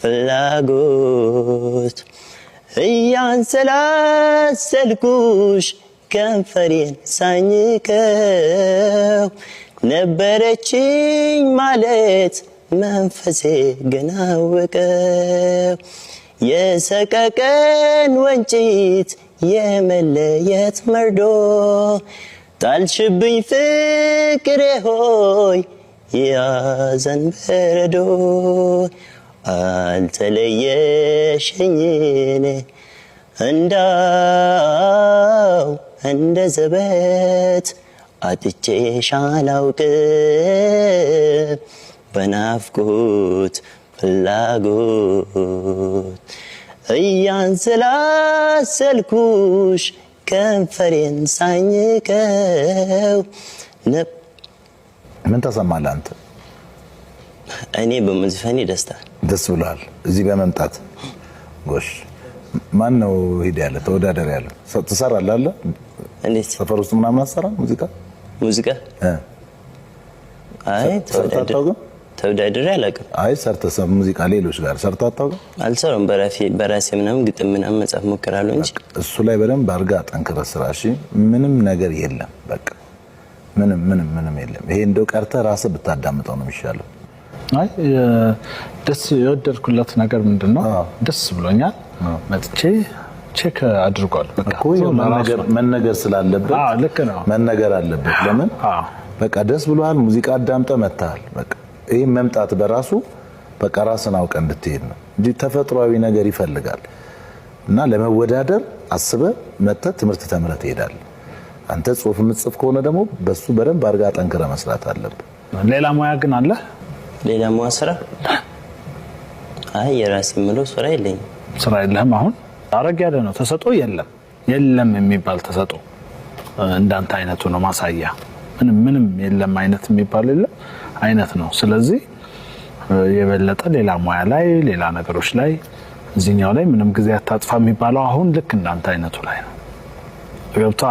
ፍላጎት እያንሰላሰልኩሽ ከንፈሬን ሳኝከው ነበረችኝ ማለት መንፈሴ ግን አወቀው የሰቀቀን ወንጭት የመለየት መርዶ ጣልሽብኝ ፍቅሬ ሆይ ያዘን በረዶ አልተለየሽኝኔ እንዳው እንደ ዘበት አጥቼሽ አላውቅም በናፍቆት ፍላጎት እያንሰላሰልኩሽ ከንፈሬን ሳኝከው። ምን ተሰማህ አንተ? እኔ በመዝፈኔ ደስታ። ደስ ብሎሃል እዚህ በመምጣት? ጎሽ፣ ማን ነው ሂድ ያለ፣ ተወዳደር ያለ? ትሰራለህ አለ? እንዴት? ሰፈር ውስጥ ምናምን አትሰራም ሙዚቃ? ሙዚቃ? አይ። ሰርተህ አታውቅም? ተወዳድሬ አላውቅም። አይ፣ ሰርተህ ሙዚቃ ሌሎች ጋር ሰርተህ አታውቅም? አልሰራም። በራሴ ምናምን ግጥም ምናምን መጻፍ ሞክራለሁ እንጂ። እሱ ላይ በደንብ አድርገህ ጠንክረህ ስራ። እሺ፣ ምንም ነገር የለም። በቃ ምንም ምንም ምንም የለም። ይሄ እንደው ቀርተህ ራስህ ብታዳምጠው ነው የሚሻለው። አይ፣ ደስ የወደድኩለት ነገር ምንድን ነው? ደስ ብሎኛል። መጥቼ check አድርጓል። በቃ እኮ ይኸው መነገር ስላለበት። አዎ፣ ልክ ነው። መነገር አለበት። ለምን? በቃ ደስ ብሎሃል፣ ሙዚቃ አዳምጠህ መጥተሃል። በቃ ይህ መምጣት በራሱ በቃ ራስን አውቀህ እንድትሄድ ነው እንጂ ተፈጥሯዊ ነገር ይፈልጋል። እና ለመወዳደር አስበህ መጥተህ ትምህርት ተምረህ ትሄዳለህ። አንተ ጽሁፍ የምትጽፍ ከሆነ ደግሞ በሱ በደንብ አድርገህ አጠንክረህ መስራት አለብህ። ሌላ ሙያ ግን አለ? ሌላ ሙያ ስራ? አይ፣ የራሴ የምለው ስራ የለኝም። ስራ የለህም። አሁን አረግ ያለ ነው፣ ተሰጦ የለም የለም የሚባል ተሰጦ እንዳንተ አይነቱ ነው ማሳያ። ምንም ምንም የለም አይነት የሚባል የለም አይነት ነው። ስለዚህ የበለጠ ሌላ ሙያ ላይ፣ ሌላ ነገሮች ላይ፣ እዚህኛው ላይ ምንም ጊዜ አታጥፋ የሚባለው አሁን ልክ እንዳንተ አይነቱ ላይ ነው። ገብቶሃል?